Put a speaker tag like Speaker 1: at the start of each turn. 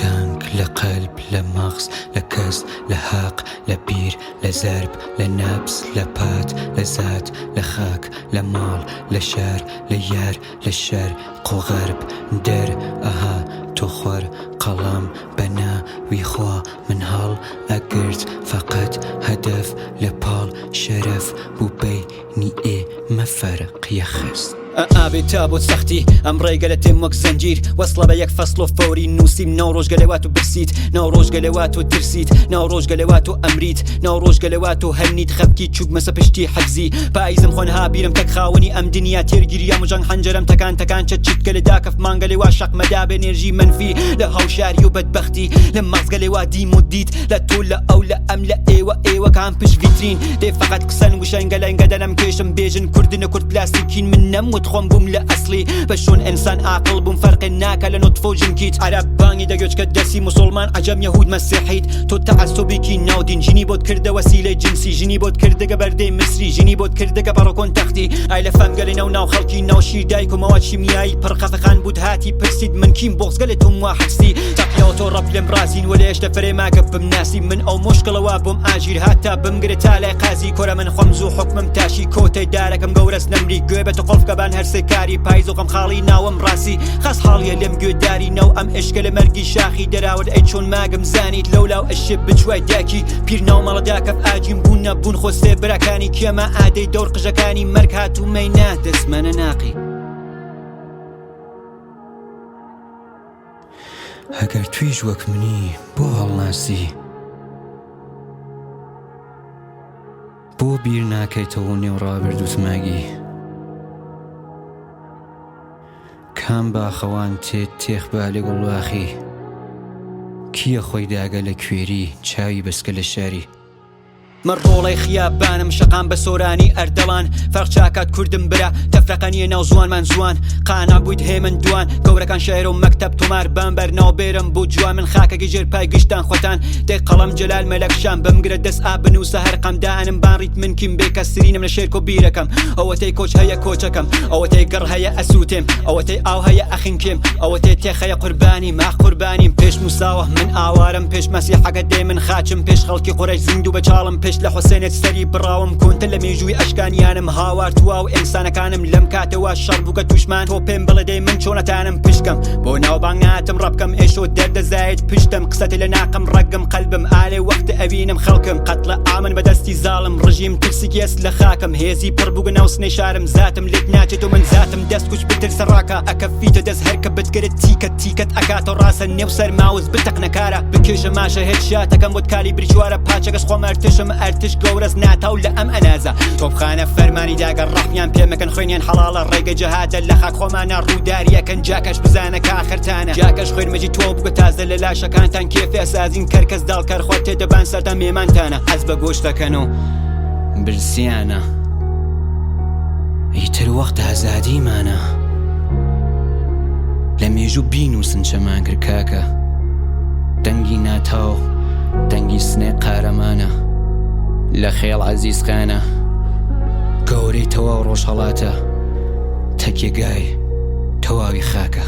Speaker 1: دەنگ لە قەلب لە مەغز لە کەس لە هەق لە بیر لە زەرب لە نەبز لە پات لە زات لە خاک لە ماڵ لە شار لە یار لە شەر قۆ غەرب دەر ئەها تۆ خوەر قەڵەم بە نا وی خوا من هەڵ ئەگرت فەقەت هەدەف لە پاڵ شەرەف بوو بەی نی ئێ مە فەرق یە خست.
Speaker 2: ئابێ تا بۆ سەختی ئەم ڕێگە لە تێم وەک زەنجیر وەسڵە بە یەک فەسڵ و فەوری نووسیم ناو ڕۆژگە لەوا تو برسیت ناو ڕۆژگە لەوا تۆ ترسیت ناو ڕۆژگە لەوا تۆ ئەمریت ناو ڕۆژگە لەوا تۆ هەرنیت خەفکی چووکمەسە پشتی حەفزی پاییزم خۆنها بیرم تەک خاوەنی ئەم دنیا تێر گریام و ژەنگ حەنجەرەم تەکان تەکان چەت چیتکە لە داکەف مانگە لێوا شەقمەدا بێ نێرژی مەنفی لە هاوشاری و بەدبەختی لە مەغزگە لێوا دیم و دیت لە تۆ لە ئەو لە ئەم لە ئێوە ئێوەکان پشت ڤیترین دێ فەقەت قسەن وشەن گەلەنگە دەنەم کێشم بێژن کوردنە کورد پلاستیکین من نەم وت خۆم بووم لە ئەسڵی بە شۆن ئینسان ئاقڵ بووم فەرقێ ناکا لە نوتفە و ژنکیت عەرەب بانگی دەگوێچکە دەسی موسڵمان عەجەم یەهود مەسیحیت تۆ تەعەسوبێکی ناو دین ژنی بۆت کردە وەسیلەی جنسی ژنی بۆت کردگە بەردەی مسری ژنی بۆت کردگە پەڕۆکۆن تەختی ئای لە فەمگەلی ناو ناو خەڵکی ناو شیر دایک و مەواد شیمیایی پڕ خەفەقان بوت هاتی پرسیت من کیم بۆغزگەلێ تۆم وا حەرسی تەقیەوە تۆ ڕەب لێم ڕازین وەلێ هێشتە فەرێ ماگە بمناسی من ئەو مشکڵە وا بۆم ئاژیر هاتا بمگرێ تا لای قازی کۆرە من خۆم زوو حوکمم تاشی کۆتەی دارەکەم گەورەس نەمری گوێ بە تۆ قڵف کەبان هەرسێ کاری پایز و غەم خاڵی ناوم ڕاسی خەس حاڵیە لێم گوێداری ناو ئەم ئێشکە لە مەرگی شاخی دەراورد ئەی چۆن ماگم زانیت لەولاو ئەشێ بچوای داکی پیر ناو ماڵە داکەف ئاجیم بوون نەبوون خۆ سێ براکانی کێمە ئادەی دەور قژەکانی مەرگ هاتوو مەینا دەستمەنە ناقی.
Speaker 1: ئەگەر تویش وەک منی بۆ هەڵناسی؟ بۆ بیر ناکەیتەوە نێو ڕابردووت ماگی؟ کام باخەوان تێت تێخ با لە گوڵباخی؟ کییە خۆی داگە لە کوێری چاوی بەسکە لە شاری؟
Speaker 2: من ڕۆڵەی خیابانم شەقام بە سۆرانی ئەردەڵان فەرق چاکات کوردم برا تەفرەقە نییە ناو زوانمان زوان قانع بوویت هێمن دوان گەورەکان شعر و مەکتەب تۆمار بان بەر ناو بێرم بوو جوان من خاکەکی ژێر پای گشتان خۆتان دەی قەڵەم جەلال مەلەک شان بمگرە دەس ئا بنووسە هەر قەم دانم بان ڕیت من کیم بێ کەسرینم لە شێرکۆ بیرەکەم ئەوەتەی کۆچ هەیە کۆچەکەم ئەوەتەی گڕ هەیە ئەسووتێم ئەوەتەی ئاو هەیە ئەخنکێم ئەوەتەی تێخ هەیە قوربانیم ئاخ قوربانیم پێش موساوە من ئاوارم پێش مەسیحەکە دێ من خاچم پێش خەڵکی قورەیش زیندوو بە چاڵم پێش لە حوسێنێت سەری بڕاوم کۆنتر لە مێژووی ئەشکانیانم هاوار تواو ئینسانەکانم لەم کاتەوە شەڕ بووگە توشمان تۆ پێم بڵێ دەی من چۆنەتانم پشکەم بۆ ناوبانگ ناتم ڕەبکەم ئێش و دەردە زاید پشتم قسەتی لە ناقم ڕەگم قەلبم ئالێ وەخت ئەوینم خەڵکم قەتڵە ئامن بەدەستی زاڵم ڕژیم ترسی گێست لە خاکم هێزی پڕ بووگە ناو سنەی شارم زاتم لێت ناچێت و من زاتم دەست کوچ بترسە ڕاکە ئەکەفیتە دەست هەرکە بتگرت تیکەت تیکەت ئەکاتە ڕاسە نێو سەر ماوس بتەقنە کارە بکێشە ماشە هێد شاتەکەم بۆت کالی بریچوارە پاچەکەس خۆم ئەرتشم ئەرتش گەورەس ناتاو لە ئەم ئەنازە تۆپخانە فەرمانی داگە ڕەحمیان پێ مەکەن خوێنیان حەڵاڵە ڕێگە جەهادە لە خاک خۆمانە ڕووداریەکەن جاکەش بزانە کاخرتانە جاکەش خوێنمەجی تۆ بگە تازە لە لاشەکانتان کێفێ ئەسازین کەرکەس داڵکەر خۆ تێدەبان سەرتان مێمانتانە حەز بە گۆشتەکەن و برسیانە.
Speaker 1: ئیتر وەخت ئازادیمانە. لە مێژوو بینووسن چەمان کرد کاکە. دەنگی ناتاو دەنگی سنەی قارەمانە. لە خێڵ عەزیز خانە. گەورەی تەواو ڕۆژهەڵاتە. تەکیەگای تەواوی خاکە.